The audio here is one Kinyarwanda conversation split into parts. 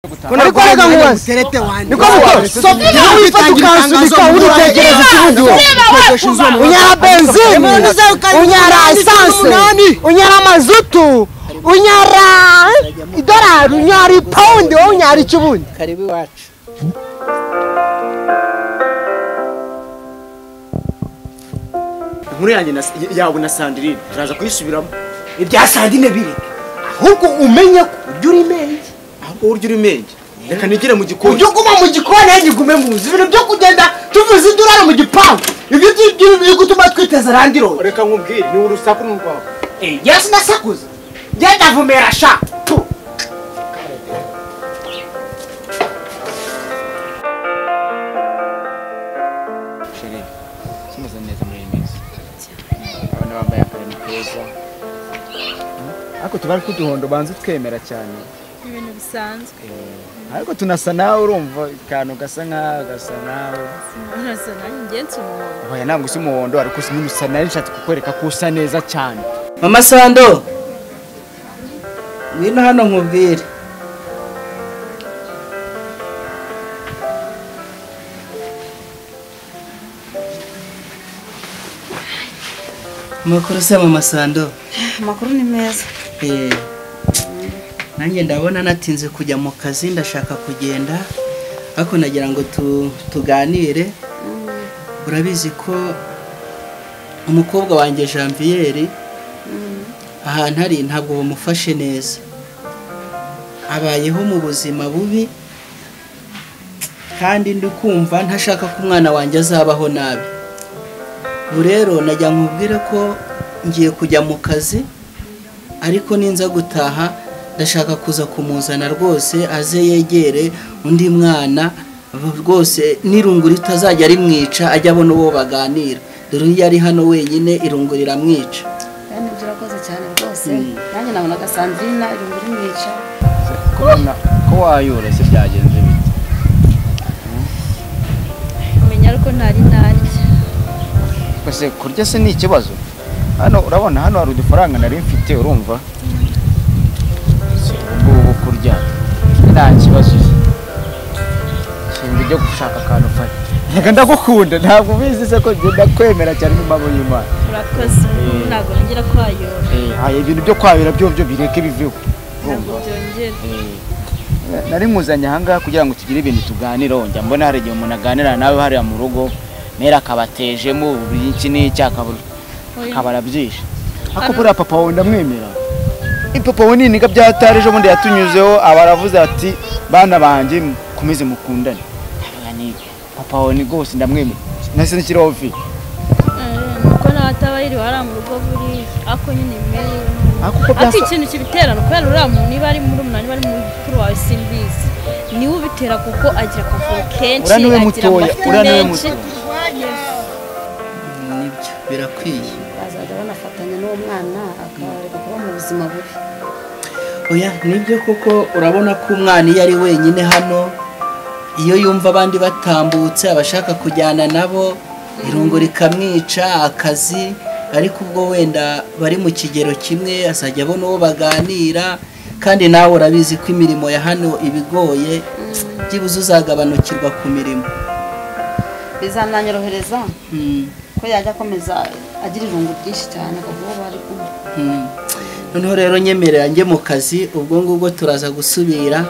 Ariko reka nkubaze, niko muko wifata ukansunika uritekereza ikibundi wowe unyara benzine, unyara esanse, unyara mazutu, unyara idolari, unyara ipawundi, wowe unyara ikibundi. Karibu iwacu. Inkuru yanjye yawe na Sandrine turaza kuyisubiramo. Ibya Sandrine bireke, ahubwo umenye ko ujya uri menge. Ahubwo urya uri menge, reka nigire mu gikoni. Ujye uguma mu gikoni nanjye ugume mu nzu. Ibintu byo kugenda tuvuza indurane mu gipangu, ibyo biri gutuma twiteza randi road. Reka nkubwire, ni urusaku n'urwawe. Njye sinasakuza, njye ndavumera sha. Chérie, kimeze neza muri iyi minsi, abana bambaye akarimi keza, ariko tubari kuduhondo banza utwemera cyane. Ibintu bisanzwe. Ariko tunasa nawe, urumva akantu gasa nkawe, gasa nawe. Urasa nanjye, njye nsa umuhondo. Oya, ntabwo usa umuhondo, ariko usa usa nawe. Nshatse kukwereka ko usa neza cyane. Mama Sando, ngwino hano nkubwire. Amakuru se Mama Sando? Amakuru ni meza. Nanjye ndabona natinze kujya mu kazi, ndashaka kugenda, ariko nagira ngo tuganire. Urabizi ko umukobwa wanjye Janvier ahantu ari ntabwo bamufashe neza, abayeho mu buzima bubi, kandi ndi kumva ntashaka ko umwana wanjye azabaho nabi. Ubu rero najya nkubwire ko ngiye kujya mu kazi, ariko ninza gutaha ndashaka kuza kumuzana rwose, aze yegere undi mwana rwose, n'irungu ritazajya rimwica, ajya abona uwo baganira. Dore iyo ari hano wenyine irungu riramwica. Kandi ibyo urakoze cyane rwose, nanjye nabonaga Sandrine irungu rimwica. Kubona ko wayura se byagenze bite? Umenya ariko ntari narya. Ese kurya se ni ikibazo? Hano urabona, hano hari udufaranga nari mfite, urumva ubu kurya nta kibazo. Shinga ujye gushaka akantu ufata. Reka ndagukunda, ntabwo ubizi se ko ngenda kwemera cyane n'impamo y'Imana. Urakoze, ntabwo nongera kwayura. Haya, ibintu byo kwayura byo byo bireke biveho. Ntabwo byongera. Nari nkuzanye ahangaha kugira ngo tugire ibintu tuganiraho. Njya mbona hari igihe umuntu aganira nawe hariya mu rugo, mera akabatejemo iki n'iki, akaba arabyishe. Ariko buriya papa wawe ndamwemera. Papa we niniga byatari, ejo bundi yatunyuzeho aba aravuze ati bana banjye mukomeze mukundane. Papa wawe ni rwose ndamwemera, nahise nshyiraho vi. Nuko nawe ataba yiriwe hariya mu rugo buriya, ariko nyine mere ariko ikintu kibitera ni ukubera uriya muntu, niba ari murumuna niba ari mukuru wawe simbizi, niwe ubitera kuko agira akavuyo kenshi, agira amafuti menshi. Nibyo birakwiye, bazajya banafatanya n'uwo mwana akareka kuba mu buzima bubi. Oya nibyo koko, urabona ko umwana iyo ari wenyine hano, iyo yumva abandi batambutse abashaka kujyana nabo, irungu rikamwica akazi. Ariko ubwo wenda bari mu kigero kimwe, azajya abona uwo baganira. Kandi nawe urabizi ko imirimo ya hano ibigoye, byibuze uzagabanukirwa ku mirimo. Bizananyorohereza ko yajya akomeza agira irungu ryinshi cyane akavuga bari kumwe. Noneho rero nyemerera njye mu kazi, ubwo ngubwo turaza gusubira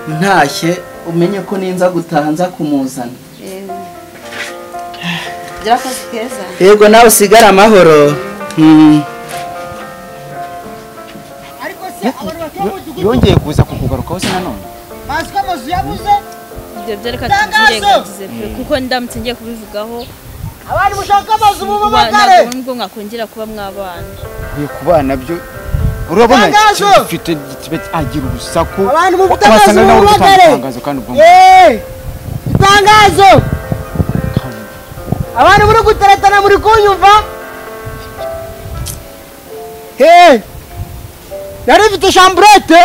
ntashye, umenye ko ninza gutaha nza kumuzana. Gira akazi keza. Yego, nawe usigare amahoro. Yongeye kuza kukugarukaho se nanone? Bazi ko amazu yabuze. Ibyo byo reka tubyirengagize pe, kuko ndamutse ngiye kubivugaho abantu mushaka amazu mubabagare, ntabwo mwakongera kuba mwabana. Uyu kubana byo urabona gifite agira urusaku, abantu mufite amazu mubabagare. Itangazo, abantu muri guteretana muri kunyumva. Nari mfite chambrette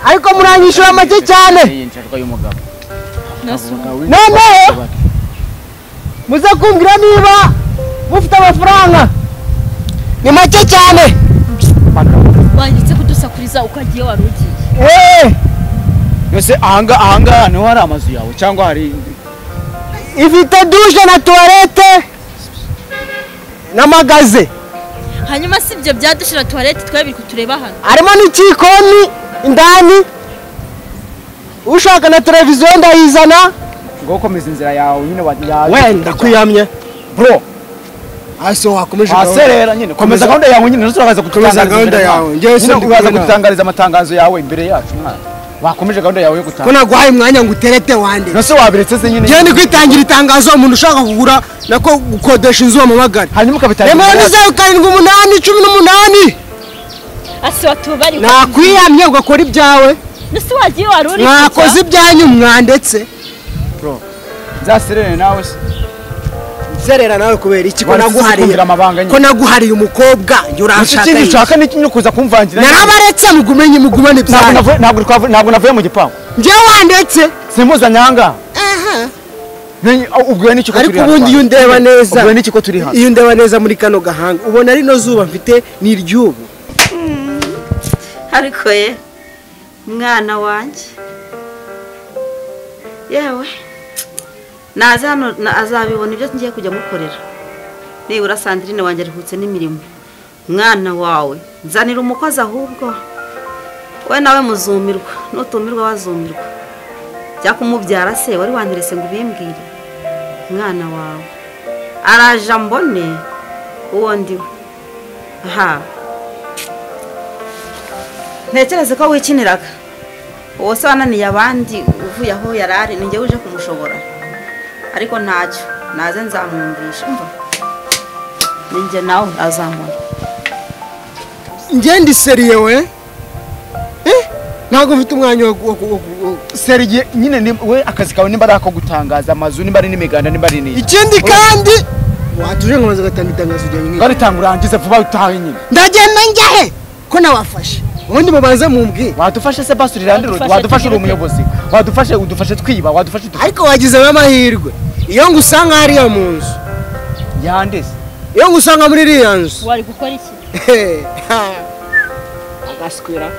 ariko muranyishyura make cyane. Noneho muze kumbwira niba mufite amafaranga, ni make cyane. Wangitse kudusakuriza ukagiye wari ugiye. Nose ahanga niho hari amazu yawe cyangwa hari ifite douche na toilette na magaze. Hanyuma si ibyo bya douche na toilette twebiri kutureba hano. Harimo n'ikikoni indani. Ushaka na televiziyo ndayizana. Ngo komeza inzira yawe nyine wenda kwiyamye bro. Aso wakomeje aserera nyine komeza gahunda yawe nyine ntuzurabaza kutangariza gahunda yawe. Ngewe se uraza gutangariza amatangazo yawe imbere yacu mwana. Wakomeje gahunda yawe yo gutanga. Ko naguhaye umwanya ngo uterete wande. Nose wabiretse se nyine. Ngewe ndi kwitangira itangazo umuntu ushaka kugura nako gukodesha inzu amamagara. Hanyuma ukabitangira. Nimero 0 7 8 18. Ase watubari. Nakwiyamye ugakora ibyawe. Nose wagiye waruri. Mwakoze ibyanyu mwandetse. Bro. Nzaserere nawe se. Serera nawe kubera iki ko naguhariye? Ko naguhariye umukobwa uranshaka. Ikindi ushaka ni kuza kumvangira. Narabaretse mugumenye mugumane ibyanyu. Ntabwo navuye mu gipangu. Ngewe wandetse. Simuza nyanga. Aha. Ubwo ni cyo turi hano. Ariko ubundi iyo undeba neza. Ubwo ni cyo turi hano. Iyo undeba neza muri kano gahanga ubona ari no zuba mfite ni iryubu. Ariko ye mwana wanjye. Yewe. Naza hano azabibona ibyo ngiye kujya mukorera. Nibura Sandrine wanjye aruhutse n'imirimo. Mwana wawe nzanira umukozi ahubwo. We nawe muzumirwa, nutumirwa wazumirwa. Jya kumubyara se wari wanterese ngo ubimbwire. Mwana wawe araje mbone uwo ndiwe. Aha. Ntekereze ko wikiniraga. Uwo se wananiye abandi uvuye aho yarari ninjye uje kumushobora. Ariko ntacyo naze nzamwumvisha umva ninjye nawe azamubona. Njye ndi seriye we ntabwo mfite umwanya wo seriye nyine we akazi kawe nimba ari ako gutangaza amazu nimba ari n'imiganda nimba ari n'iki. Ikindi kandi watuje nkomaze gatanga itangazo rya nyine. Ngaritanga urangize vuba utahe nyine. Ndagenda njya he ko nawafashe ubundi mubanze mumbwire. Wadufashe se basi rirandiro wadufashe uri umuyobozi wadufashe udufashe twiba wadufashe. Ariko wagize amahirwe iyo ngusanga hariya mu nzu yandese iyo ngusanga muri iriya nzu wari gukora iki? Agaswira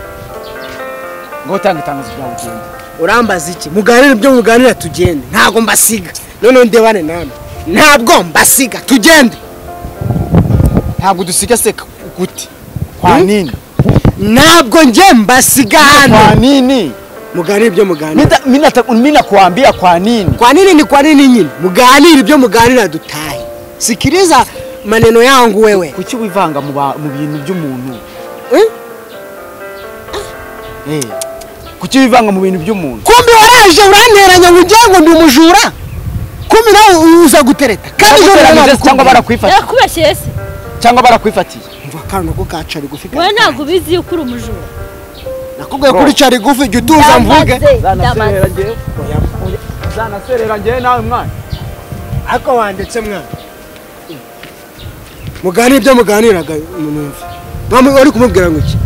ngo utanga itangazo ryawe ugende. Urambaza iki? Muganire ibyo muganira tugende. Ntabwo mbasiga. None ndebane namwe. Ntabwo mbasiga tugende. Ntabwo dusiga se gute? Kwa nini? Ntabwo nje mbasiga hano. Kwa nini? Muganire ibyo muganira. Mimi nakuambia kwa nini? Kwa nini ni kwa nini nyine? Muganire ibyo muganira dutahe. Sikiliza maneno yangu wewe. Kuki wivanga mu bintu by'umuntu? Kuki wivanga mu bintu by'umuntu? Kumbi waraje uranteranya ngo ngiye ngo ndi umujura. Kumbi nawe uza gutereta. Kandi cyangwa barakwifatiye. Yakubeshye se? Cyangwa barakwifatiye. Mva kano ko kacari gufi. Wewe ntabwo ubizi yuko uri umujura. Nakubwiye kuri cari gufi jya utuza mvuge. Zanaserera ngewe nawe mwana. Ariko wandetse mwana. Muganire ibyo muganiraga numva. Mama uri kumubwira ngo iki?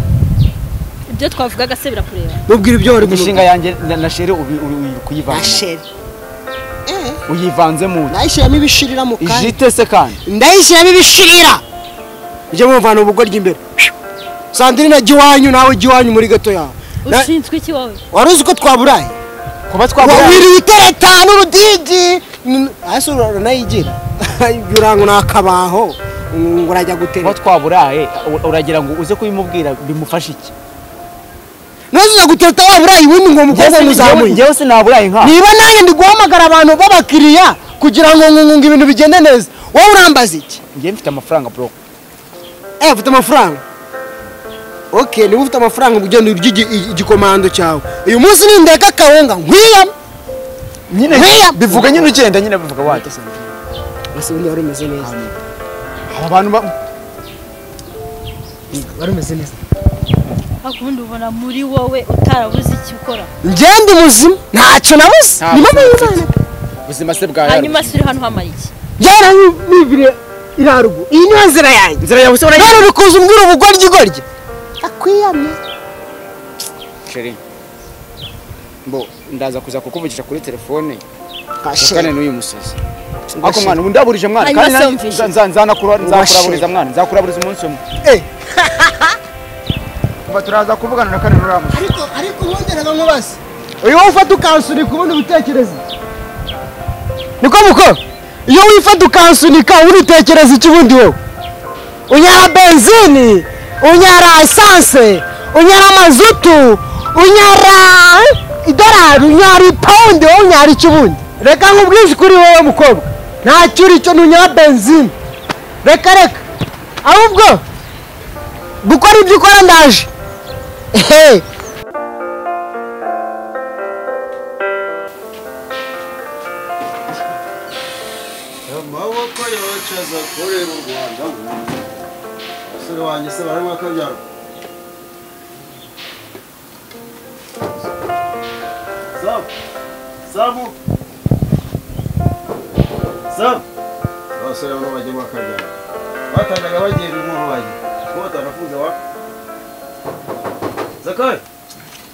Ibyo twavugaga se birakureba. Mubwira ibyo wari kumubwira. Imishinga yanjye na shere uri kuyivanga. Na shere. Uyivanze mu. Nayishiramo ibishirira mu kandi. Ijite se kandi. Ndayishiramo ibishirira. Ujye mumvana ubugoryi imbere. Sandrine ajya iwanyu nawe ujya iwanyu muri gato yawe. Ushinzwe iki wowe? Wari uzi ko twaburaye? Kuba twaburaye. Wiriye itereta n'urudigi. Ase uranayigira. Urango nakabaho ngo urajya gutereta. Kuba twaburaye uragira ngo uze kubimubwira bimufashe iki? Nuzuza gutereta waburaye ubundi ngo umukobwa muzamuye. Njyewe sinaburaye nka. Niba nanjye ndi guhamagara abantu b'abakiriya kugira ngo ngo ibintu bigende neza. Wowe urambaza iki? Njye mfite amafaranga bro. Ufite amafaranga. Okay, niba ufite amafaranga ugenda urya igikomando cyawe. Uyu munsi nindeka kawunga nkwiya. Nyine bivuga nyine ugenda nyine bivuga wate. Basi undi wari umeze neza. Aba bantu wari umeze neza. Akundi ubona muri wowe utarabuze icyo ukora. Ngende muzima ntacyo nabuze. Ni mama y'Imana. Buzima se bwa hanyuma suri hano hamara iki? Yara nivire irarugu. Iyi niyo nzira yanjye. Nzira yawe se urayizi. None bikuza umbwira ubugoryi goryi. Akwiyamye. Chérie. Mbo ndaza kuza kukuvugisha kuri telefone. Kane n'uyu musozi. Ako mwana ubu ndaburije mwana kandi nzakuraburiza mwana nzakuraburiza umunsi umwe. Mba turaza kuvugana na kane n'uriya musozi. Ariko wongeraga nkubaze. Uyu wowe ufata ukansunika ubundi utekereza. Niko muko. Iyo wifata ukansunika uritekereza iki ubundi wowe? Unyara benzini, unyara essence, unyara mazutu, unyara idolari, unyara ipawundi, wowe unyara iki ubundi? Reka nkubwije kuri wowe mukobwa. Ntacyo uri cyo ntunyara benzini. Reka reka. Ahubwo gukora ibyo ukora ndaje. Ehe. Amaboko yacu azakorera u Rwanda. Abasore wanjye se barimo akabyaro. Samu. Samu. Samu. Abasore bano bagiye bakabyaro. Batandaga bagiye umuntu bagiye. Ko batanafunze wa. Zakai.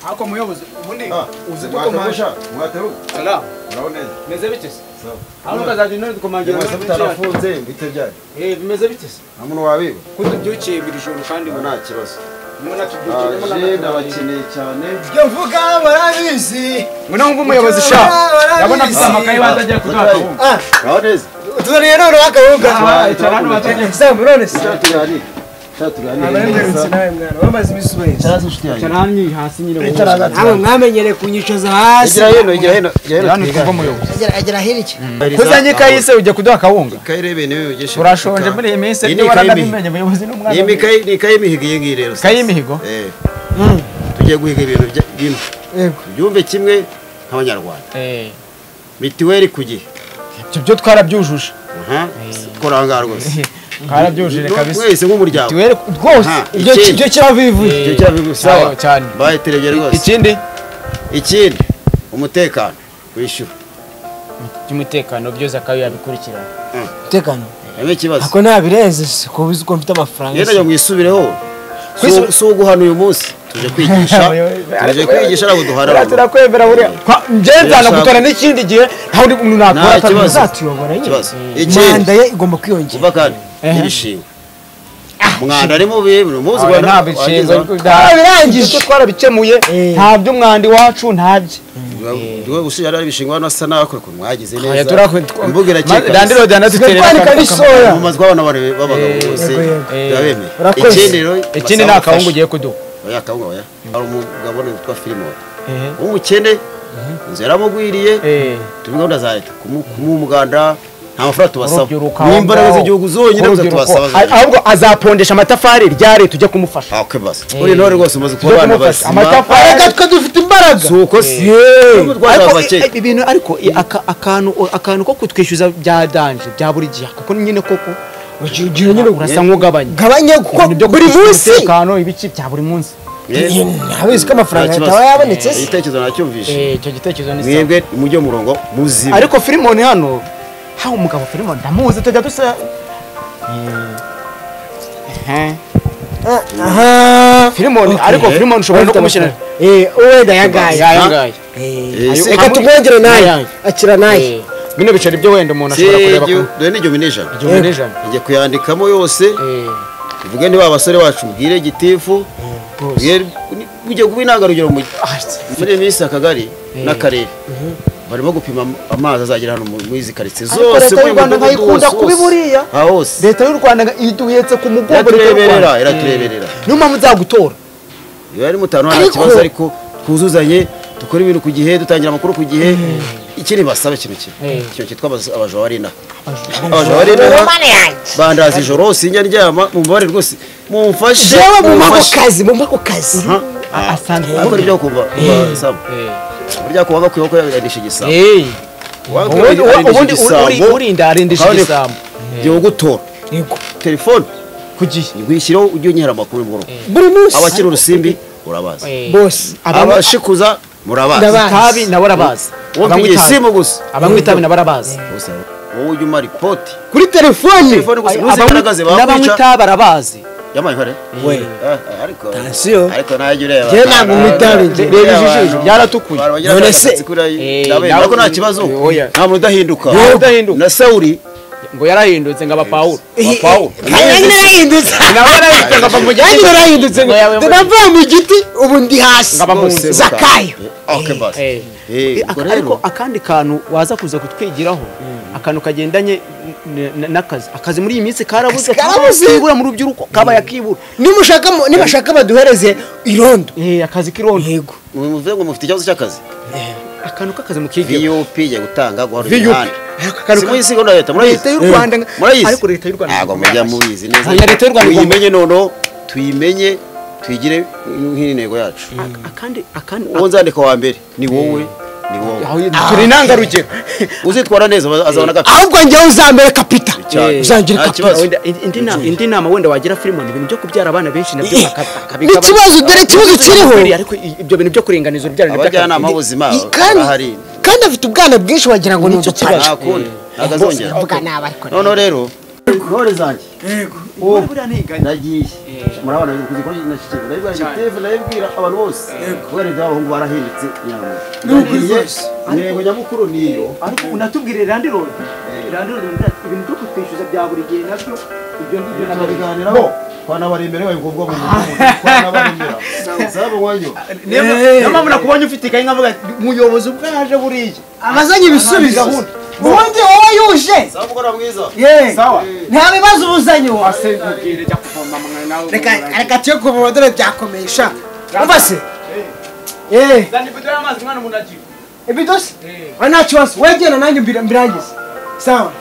Ako muyobozi ubundi uzi dukomasha mwateru. Salam. Uraho neza. Meze bite se? Sawa. Hano kazaje none dukomangira mwese mutarafunze bite byanyu. Bimeze bite se? Nta muntu wabiba. Ko tubyukiye biri joro kandi nta kibazo. Mubona tubyukiye je ndabakeneye cyane. Ibyo mvuga barabizi. Ngona nkumva umuyobozi sha. Ndabona afite amakaye banza kuduha akawunga. Uraho neza. Tuzaniye none akawunga. Icara hano batangiye. Samu none se. Tuganire. Mwamenyere kunyicaza hasi. Igira hino, igira hino. Hano twumva umuyobozi. Agera hino iki? Kuzanye ikayi se ujya kuduha akawunga. Ikayi rebe niwe ugeshe. Urashonje muri iyi minsi Iyi ibyo ni ikayi waranabimenye muyobozi n'umwana. Ni ikayi, ni ikayi imihigo iyi ngiyi rero. Ikayi y'imihigo? Tugiye guhiga ibintu bimwe. Yego. Tubyumve kimwe nk'abanyarwanda. Mitiweli ku gihe. Ibyo byo twarabyujuje. Kora aha ngaha rwose. Twarabyujuje kabisa. Mwese nk'umuryango. Mitiweli rwose. Ibyo kiravivuye. Ibyo kiravivuye sawa. Cyane. Baye terebye rwose. Ikindi umutekano wishyura. By'umutekano byo Zakayo yabikurikirana. Umutekano. Eme ikibazo. Ako nabirenze ko uzi ko mfite amafaranga. Yenda mwisubireho. Si uguhana uyu munsi tuje kwigisha. Tuje kwigisha ntabwo duhana. Turakwemera buriya. Ngenza nagutora n'ikindi gihe nta undi muntu nakora atazatuyobora nyine. Manda ye igomba kwiyongera. Kuva kandi ibishingwe. Umwanda ari mubi muzi Rwanda nta bishingwe birangije twarabikemuye nta by'umwanda iwacu ntabye. Ndiwe gushira ari ibishingwe hano asa nakora ko mwagize neza. Imbuga irakeka. Dandiro danaduterera n'isoya. Mu mazwa abana b'abagabo bose ndabemeye. Ikindi rero ikindi ni akawungu ugiye kuduha. Oya akawungu oya. Hari umugabo witwa Filimoni. W'umukene inzu yaramugwiriye. Turi gahunda za leta kumuha umuganda nta mafaranga tubasaba. N'imbaraga z'igihugu zonyine gusa tubasaba. Ahubwo azapondesha amatafari rya leta ujye kumufasha. Okay basi. Uri ntore rwose umaze kuba abana bazima. Amatafari reka twe dufite imbaraga. Suko si. Ariko ibintu ariko akantu ko kutwishyuza bya danje bya buri gihe kuko nyine koko ugiye nyine urasa nk'ugabanya. Gabanya kuko buri munsi umutekano ibiki bya buri munsi. Ntabizi ko amafaranga ataba yabonetse se. Igitekerezo nacyumvishe. Icyo gitekerezo ni sawa. Mwebwe mujye murongo muzima. Ariko Filimoni hano hawo umugabo Filimoni ndamuzi tujya dusa. Filimoni ariko Filimoni ushobora no kumushyira. Wenda yagaye. Reka tumwongere naye. Akira naye. Bino bicari byo wenda umuntu ashobora kureba ko. Dore ni 1000. 1000. Ngiye kuyandikamo yose. Tuvuge niba abasore bacu mbwire gitifu. Ujye kuba intangarugero muri minsi akagari n'akarere. Barimo gupima amazi azagera hano muri izi karitsiye zose. Leta y'u Rwanda nkayikunda kubi buriya. Leta y'u Rwanda iduhetse ku mugongo. Iratureberera, iratureberera. Niyo mpamvu nzagutora. Iyo ari mutanu nta kibazo ariko twuzuzanye dukora ibintu ku gihe dutangira amakuru ku gihe. Ikindi basaba ikintu kimwe. Ikintu cyitwa abajura barina. Abajura barina bandaza ijoro sinjya ndyama mumbabarire rwose mumfashe. Jewe mumpa ako kazi. Asanzwe akora ibyo kuva Samu. Burya kuba bakwiye ko yarindisha igisambo. Ubundi urinda arindisha igisambo. Giye gutora. Yego. Telefone ku gihe. Ngwishyiraho ujye unyera amakuru mu rugo. Buri munsi. Abakira urusimbi urabazi. Bose. Abashikuza murabazi. Itabi nabo arabazi. Abanywa isimu gusa. Abanywa itabi nabo arabazi. Wowe ujye umara ripoti. Kuri telefone. Telefone gusa ntuzigaragaze bakwica. N'abanywa itabi arabazi. Yamaye kare. We. Ariko. Tansiyo. Ariko naje ureba. Je ntabwo mwitabi. Reba ijisho byaratukuye. None se ariko nta kibazo. Nta muntu udahinduka. Na Sauli Ngo yarahindutse ngo aba Pawulo. Pawulo narahindutse. Nawe yarahindutse ngo ava mu giti. Nanjye narahindutse ngo navuye mu giti ubu ndi hasi. Zakayo. Okay boss. Ariko akandi kantu waza kuza kutwigiraho akantu kagendanye n'akazi. Akazi muri iyi minsi karabuze kibura mu rubyiruko kabaye akibura. Nimushaka nibashaka baduhereze irondo. Akazi k'irondo. Yego. Muvuze ngo mufite ikibazo cy'akazi. Akantu k'akazi mukigira. VUP ya gutanga guharura imihanda. Simuyizi gahunda ya leta murayizi. Leta y'u Rwanda ariko leta y'u Rwanda ntabwo mujya mubizi neza. Leta y'u Rwanda tuyimenye nono tuyimenye tuyigire nk'intego yacu. Akandi uwo nzandika wa mbere ni wowe. Ni wowe. Turi intangarugero. Uzitwara neza azabona gapita. Ahubwo njyewe uzambere kapita. Uzangira kapita. Indi nama wenda wagira Freeman ibintu byo kubyara abana benshi nabyo bakabigabanya. Ikibazo dore ikibazo kiriho. Ariko ibyo bintu byo kuringaniza urubyaro nibyo abajyanama b'ubuzima bahari. Kandi afite ubwana bwinshi wagira ngo ni udupaji. Ntakundi nagazongera. None rero intore zanjye. Yego. Nagiye. Murabona kuzikora nashikiye. Ndabibwira Steve ndabibwira abantu bose. Kubera ibyo abahungu barahindutse nyamara. Intego nyamukuru niyo. Ariko unatubwire Randi Road. Randi Road ibintu byo kutwishyuza bya buri gihe nabyo ibyo ngibyo nabiganiraho. Twanabaremera bayo ngombwa mu mugongo. Twanabaremera. Sabo wanyo. Niyo mpamvu nakubonye ufite ikayi nkavuga umuyobozi ubwaje buriya. Abazanye ibisubizo. Ubundi wowe yuje. Sawa mugora mwiza. Sawa. Nta bibazo ubuzanye wowe. Ase nkubwire jya kuvoma mwana nawe. Reka tiyo kuvoma dore byakomesha. Umva se. Zani ibido y'amazi mwana umuntu agiye. Ibido se? Wa nta kibazo. Wegera nanjye mbirangize. Sawa.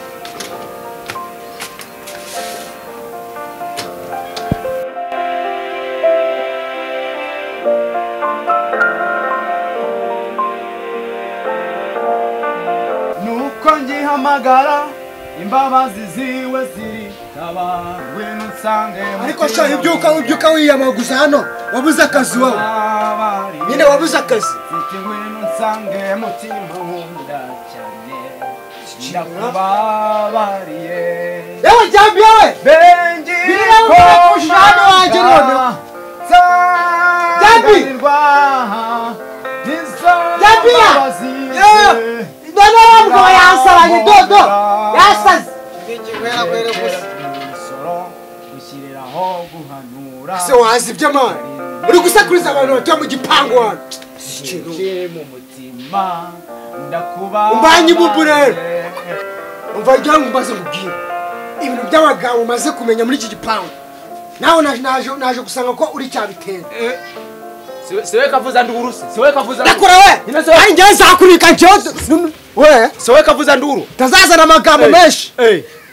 Hamagara imbabazi ziwe ziritaba ngwino nsange. Ariko sha ibyuka wiyamaguza hano wabuze akazi wowe. Nyine wabuze akazi. Ngwino nsange mutima nkunda cyane ndakubabariye. Yewe jambi yewe bengi ko wanjye none. Jambi Jambi ya. None mugabo yasaranye dodo yasaze. Se wazi ibyo man uri gusakuriza abantu batuye mu gipangu hano. Umbanye ibubu rero umva rya mbaze mubwire ibintu by'abagabo umaze kumenya muri iki gipangu nawe naje gusanga ko uri cyabitera. Siwe kavuza nduru siwe kavuza ndakora we ari njye nzakurika njye we siwe kavuza nduru tazazana amagambo menshi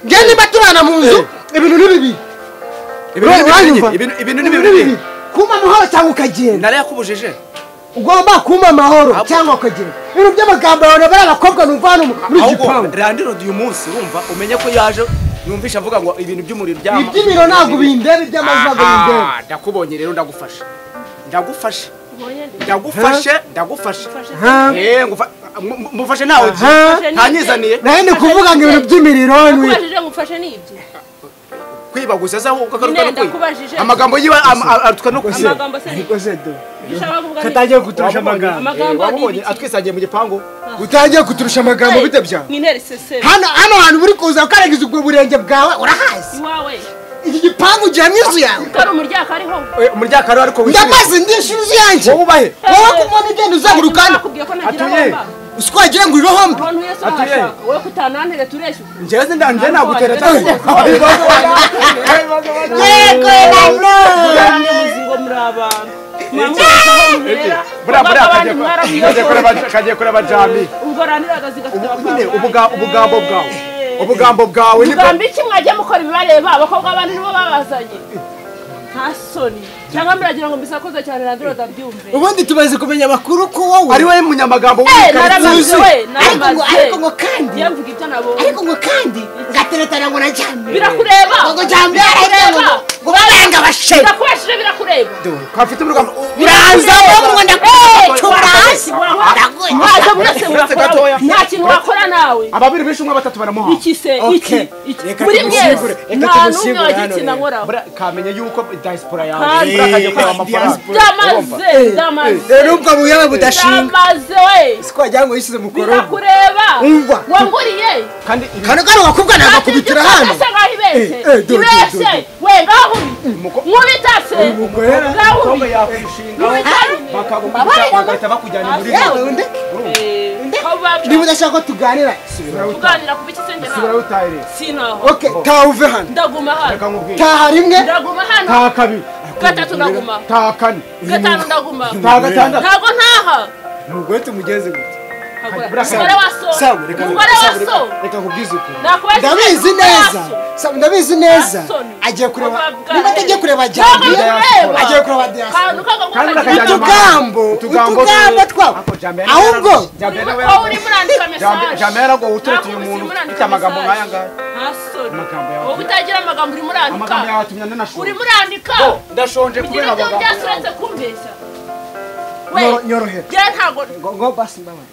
njye niba tubana mu nzu ibintu ni bibi ibintu ni bibi kuma amahoro cyangwa ukagenda narayakubujije ugomba kuma amahoro cyangwa ukagenda ibintu by'amagambo yawe bari abakobwa numva hano muri gipangu. Randi Road uyu munsi urumva umenye ko yaje numvisha avuga ngo ibintu by'umuriro byama iby'imiro ntabwo bindeba iby'amazi ntabwo bindeba. Ndakubonye rero ndagufasha ndagufashe ndagufashe mufashe nawe ntanyizaniye naye ni kuvuga ngo ibintu by'imiriro ndakubajije ngufashe n'ibyo kwibaguza se ahubwo akaruka no kwiba amagambo yiwe atuka no kwiba amagambo se ariko se do katangiye kuturusha amagambo wamubonye atwisangiye mu gipangu utangiye kuturusha amagambo bite bya mwintera iseseme hano hano hantu buri kuza ukarengiza ubwo burenge bwawe urahazi iwawe iki gipangu gihamye inzu yawe kari umuryaka ariho umuryaka ariho ariko wishyura ndamaze ndishyura inzu yanjye wowe ubahe wowe kumubona ugenda uzenguruka hano atuye usiko wagira ngo uriho mbi atuye wowe kutanantere tureshya njyewe njye nagutera yego nano muzingo muri abantu kagiye kureba jami ubwo raniragazi gafite ubugambo bwawe ubugambo bwawe ni ubugambo iki mwajya mukora ibibareba abakobwa abandi nibo babazanye nta soni cyangwa muragira ngo mbisakuze cyane randiro ndabyumve ubundi tumaze kumenya amakuru ko wowe ari wowe munyamagambo naramaze we naramaze ariko ngo kandi yamvuga ibyo nabonye ariko ngo kandi ngateretana ngo na jambi birakureba ngo jambi yaragira ngo baranga abashe birakubashije birakureba kafite urugambo biranza wowe ngo ndakucura hasi mwaza mwese murakora nta kintu wakora nawe ababiri bishe umwe batatu baramuha iki se iki muri mwese nta n'umwe wagira ikintu ankoraho kamenye yuko diaspora yawe urakaje kwa amafaranga ndamaze rero ubwo buyabe budashinga ndamaze we siko wagira ngo yishyize mu korobo birakureba Umva. Wanguriye. Kandi kano gakobwa nagakubitira hano. Asa nkaho ibeshye. Ibeshye. We ngaho uri. Nkubita se. Ngaho uri. Bagahita bakujyana muri niba udashaka ko tuganira tuganira ku biki se njye nawe sinaho. Okay, taha uve hano. Ndaguma hano. Taha rimwe. Ndaguma hano. Taha kabiri. Gatatu ndaguma. Taha kane. Gatanu ndaguma. Taha gatandatu. Ntabwo ntaha. Umugore tumugeze gute? Umugore wa so. Umugore wa so. Reka nkubwize ukuri. Ndabizi neza. Ndabizi neza. Agiye kureba. Niba atagiye kureba Jambiya, agiye kureba diaspora. Utugambo, utugambo twabo. Ahubwo uri murandika message. Jambiya yaragowe uturetse uyu muntu ufite amagambo nk'aya ngaya. Wowe utagira amagambo uri murandika. Amagambo yawe atumye nanashonje. Uri murandika. Ndashonje kubera amagambo. Byose kumbeshya. Nyorohera. Njye ntago ngo basi mbabara.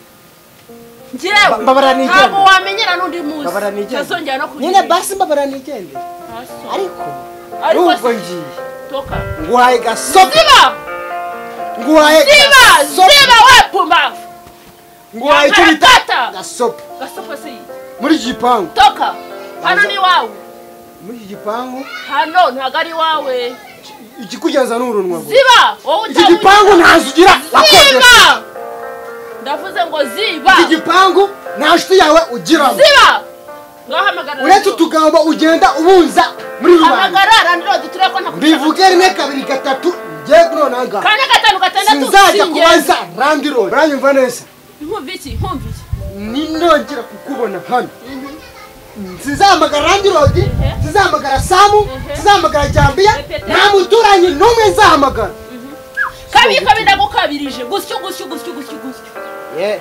Njyewe mbabara nigende. Ntabwo wamenyera n'undi munsi. Mbabara nigende. Ntazongera no kugira. Nyine basi mbabara nigende. Ariko nubwo ngiye. Toka. Nguhaye gasopo. Ziba. Nguhaye gasopo. Ziba we pumbavu. Nguhaye icyo bita gasopo. Gasopo si. Muri iki gipangu. Toka. Hano ni wawe. Muri iki gipangu. Hano ntago ari wawe. Ikikugenza n'urunwa. Ziba. Wowe iki gipangu ntazo ugira. Ziba. Ndavuze ngo ziba. Iki gipangu nta nshuti yawe ugiramo. Ziba. Ngahamagara. Uretse utugambo ugenda ubunza muri rubanda. Hamagara landlord tureko nta. Mbivuge rimwe kabiri gatatu ngiye none aha. Kane gatanu gatandatu. Sinzajya kubaza landlord. Uranyumva neza? Nkumva iki? Nkumva iki? Ninongera kukubona hano. Sinzahamagara landlord, sinzahamagara Samu, sinzahamagara Jambiya, nta muturanyi n'umwe nzahamagara. Kabiri kabiri ndagukabirije. Gusyo gusyo gusyo gusyo gusyo.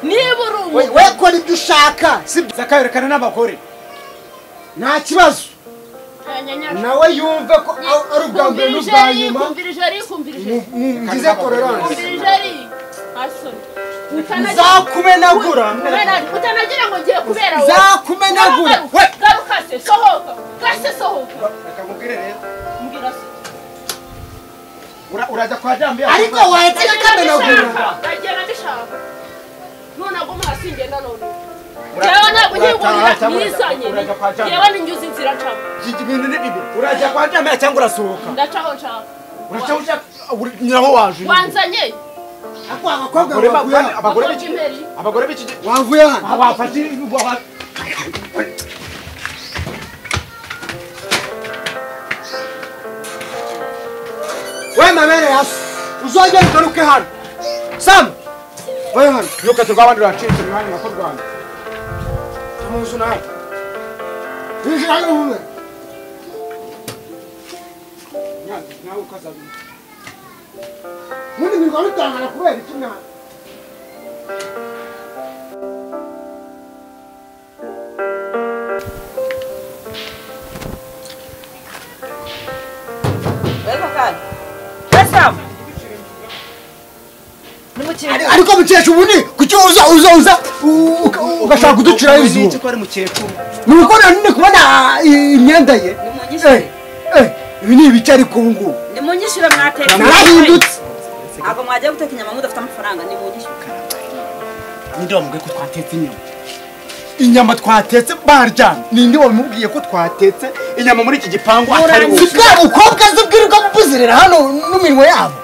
Niba uri umuntu we kora ibyo ushaka sibyo zakayerekana n'abagore nta kibazo nawe yumve ko ari ubwa mbere n'ubwa nyuma ngize tolerance nzakumenagura utanagira ngo ngiye kubera wowe nzakumenagura garuka se sohoka gase sohoka reka nkubwire rero mbwira se urajya kwa Jambiya ariko wahetse kamenagura ndagenda mbishaka none aguma hasi ngenda none Jewe ntabwo nkigurira nizanye jewe ninjyuze inzira ncamo ibintu ni bibi urajya kwa Jambiya cyangwa urasohoka ndacaho nshaka uracaho ushaka nyiraho waje wanzanye ako abakobwa abagore b'iki wavuye hano wafashe we mamere yasi uzongera ugaruke hano Sam we hano yuko turwabandi racitse mwanya nako Rwanda amuzu nawe injira uwe nawe ukazabi muri mirwa rutangana kubera iki mwana ariko mukecuru ubundi kuki uza uza uza ugashaka kuduciraho izuba ko ari mukecuru ni uko nanone kubona imyenda ye ibi ni ibice ariko ubu ngubu nimunyishyure mwateka narahindutse ntabwo mwagiye guteka inyama mudafite amafaranga nimunyishyure ninde wamubwiye ko twatetse inyama inyama twatetse baryamye ninde wamubwiye ko twatetse inyama muri iki gipangu atari wowe si bwa bukobwa se bwirirwa buzerera hano n'iminwa yabo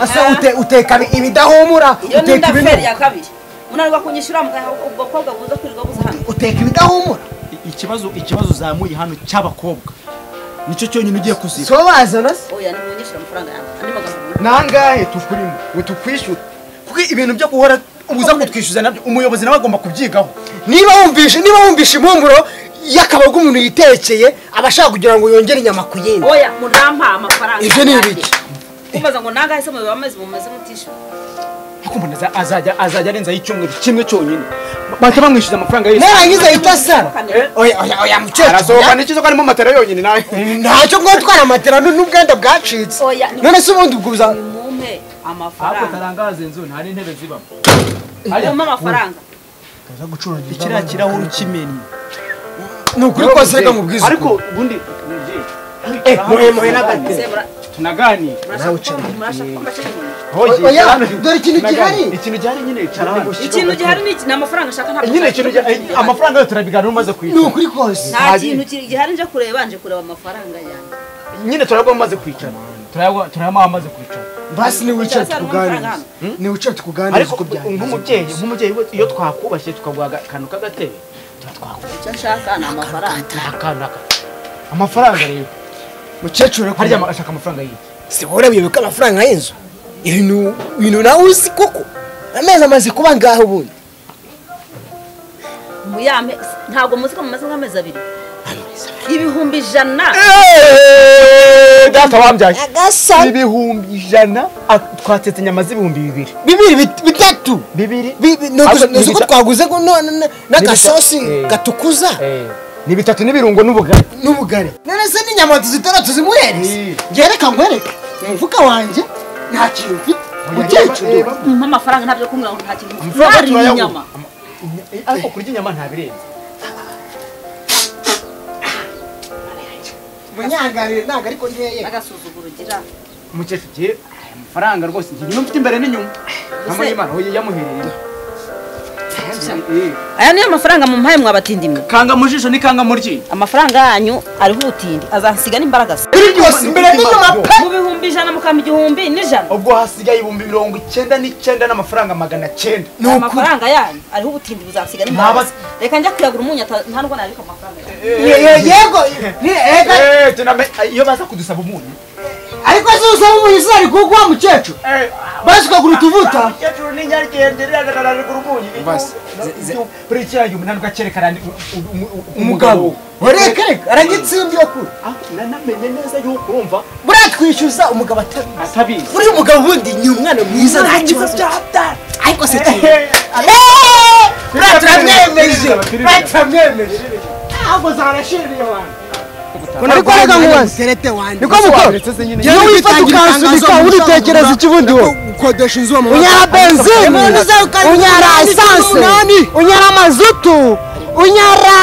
ase uteka ibidahumura uteka ibintu ya kabiri munanirwa kunyishyura ubwo bukobwa buza kwirirwa buza hano uteka ibidahumura ikibazo uzamuye hano cy'abakobwa nicyo cyonyine ugiye kuziba so bazana se oya nimunyishyura amafaranga yanjye andi magambo nangahe tukurimo ngo tukwishyure kuko ibintu byo guhora ubuza kutwishyuza nabyo umuyobozi nawe agomba kubyigaho niba wumvishe impumuro y'akaboga umuntu yitekeye aba ashaka kugira ngo yongere inyama ku yindi oya murampa amafaranga ibyo ni ibiki kumbaza ngo nangahe se muba amezi mumaze mutishyura ariko mbona azajya arenzaho icyumweru kimwe cyonyine bahita bamwishyuza amafaranga yose narangiza ahita asara oya oya oya mukecuru arasohoka n'ikizo ko harimo matera yonyine nawe ntacyo mwatwara matera n'ubwenda bwacitse none se ubundi ubwo uza mumpe amafaranga ahubwo tarangaza inzu nta n'intebe zibamo mumpe amafaranga ikiriya kirahuri ukimennye ni ukuri kose reka mubwize ariko ubundi muhe muhe n'agatebe tunaganire nawe ucana murashaka ko mbacana inkoni Oya, dore ikintu gihari. Ikintu gihari nyine icara hano. Ikintu gihari ni amafaranga ashaka ntabwo. Nyine ikintu amafaranga yo turabiganira umaze kwicara. Ni ukuri kose. Nta kintu gihari nje kureba nje kureba amafaranga yanjye. Nyine turagwa umaze kwicara. Turayama amaze kwicara. Basi ni wicara tukuganiriza. Ni wicara tukuganiriza uko byagenze. Nk'umubyeyi iyo twakubashye tukaguha akantu k'agatebe tuba twakuba. Icyo nshaka ni amafaranga. Amafaranga rero. Mukecuru harya ashaka amafaranga y'iki? Si wowe wibuka amafaranga y'inzu? Ibintu nawe uzi koko amezi amaze kuba ngaho ubundi muyame ntabwo muzi ko mumaze nk'amezi abiri 100,000 data wambyaye 100,000 twatetse inyama z'ibihumbi 2 bitatu bibiri nuko ko twaguze n'agasosi gatukuza ni bitatu n'ibirungo n'ubugari none se n'inyama tuzitara tuzimuhereze ngereka nkwereke umufuka wanjye nta kintu mfite mukecuru mpa amafaranga ntabyo kumbwira ngo nta kintu mfite inyama ariko kurya inyama ntabirenze munyangarire ntabwo ariko nteye agasuzuguro ugira mukecuru giye amafaranga rwose niyo mfite imbere n'inyuma mama y'Imana oye yamuhereye aya niyo mafaranga mumpaye mwabatindi mwe kanga mu jisho ni kanga mu ryinyo amafaranga yanyu ariho ubutindi azansiga n'imbaraga imbere n'inyuma pe mu 100,000 mukama 1,000 ubwo hasigaye 99 n'amafaranga 900 amafaranga yanyu ariho ubutindi buzansiga n'imbaraga reka njya kuyagura umunyu nta nubwo nabika amafaranga yego iyo baza kudusaba umunyu ariko se usaba umunyu sinari kuguha mukecuru basi ukagura utuvuta mukecuru ni nyarugenge riragaragara umunyu buri kiriya umunani ugakerekana umugabo reka reka aragitsimba iyo kure nanamenye neza yuko urumva buriya twishyuza umugabo atabizi buriya umugabo ubundi ni umwana mwiza nta kibazo ariko se buriya turamwemeje ntabwo zarashiriye abantu Ariko reka nkubaze niko muko iyo wifata ukansunika uritekereza iki ubundi wowe unyara benzine unyara esanse unyara mazutu unyara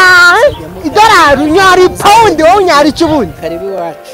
idolari unyara ipawundi wowe unyara iki ubundi karibu iwacu